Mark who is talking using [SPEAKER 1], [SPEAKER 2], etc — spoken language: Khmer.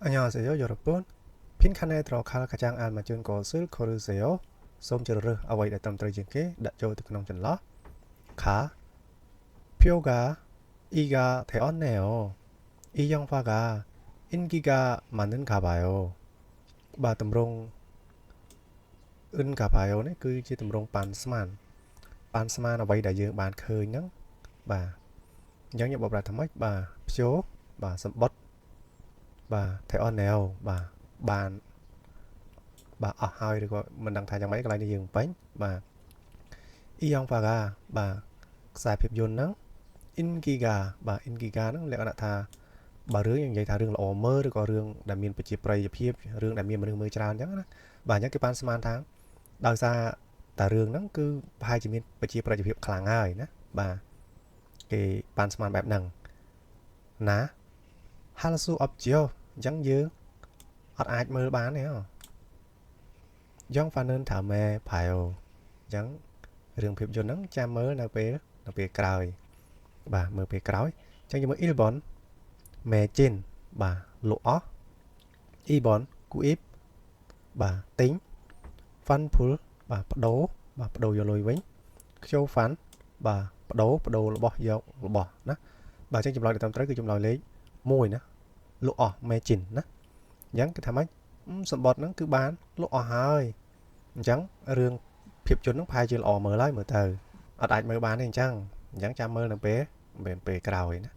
[SPEAKER 1] 안녕하세요, 여러분. 빈칸에 들어갈 가장 알맞은 것을 고르세요. សូមជ្រើសរើសអ្វីដែលត្រឹមត្រូវជាងគេដាក់ចូលទៅក្នុងចន្លោះ가 표가 이가 되었네요. 이 영화가 인기가 많은가 봐요. បាទតម្រង 은가 봐요 នេះគឺជាតម្រងប៉ាន់ស្មានប៉ាន់ស្មានអ្វីដែលយើងបានឃើញហ្នឹងបាទអញ្ចឹងខ្ញុំបកប្រែថាម៉េចបាទព្យោបាទសម្បត្តិបាទ 되었네요 បាទបានបាទអស់ហើយឬក៏មិនដឹងថាយ៉ាងម៉េចកន្លែងនេះយើងពេញបាទ 이 영화가 បាទខ្សែភាពយន្តហ្នឹង 인기가 បាទ 인기가 ហ្នឹងលក្ខណៈថាបើរឿងយើងនិយាយថារឿងល្អមើលឬក៏រឿងដែលមានប្រជាប្រិយភាពរឿងដែលមានមនុស្សមើលច្រើនអញ្ចឹងណាបាទអញ្ចឹងគេបានស្មានថាដោយសារតែរឿងហ្នឹងគឺប្រហែលជាមានប្រជាប្រិយភាពខ្លាំងហើយណាបាទគេបានស្មានបែបហ្នឹងណា 할 수 없죠. អញ្ចឹងយើងអត់អាចមើលបានទេហ៎ 영화는 다음에 봐요. អញ្ចឹងរឿងភាពយន្តហ្នឹងចាំមើលនៅពេលនៅពេលក្រោយបាទមើលពេលក្រោយអញ្ចឹងយើងមើល 1번 매진 បាទលក់អស់2번 구입 បាទទិញ 환불 បាទបដូរបាទបដូរយកលុយវិញ 교환 បាទបដូរបដូររបស់យករបស់ណាបាទអញ្ចឹងចម្លើយដែលត្រឹមត្រូវគឺចម្លើយលេខ1ណាលក់អស់ 매진 ណាអញ្ចឹងគេថាម៉េចសម្បត្តិហ្នឹងគឺបានលក់អស់ហើយអញ្ចឹងរឿងភាពយន្តហ្នឹងប្រហែលជាល្អមើលហើយមើលទៅអត់អាចមើលបានទេអញ្ចឹងអញ្ចឹងចាំមើលនៅពេលពេលក្រោយណា។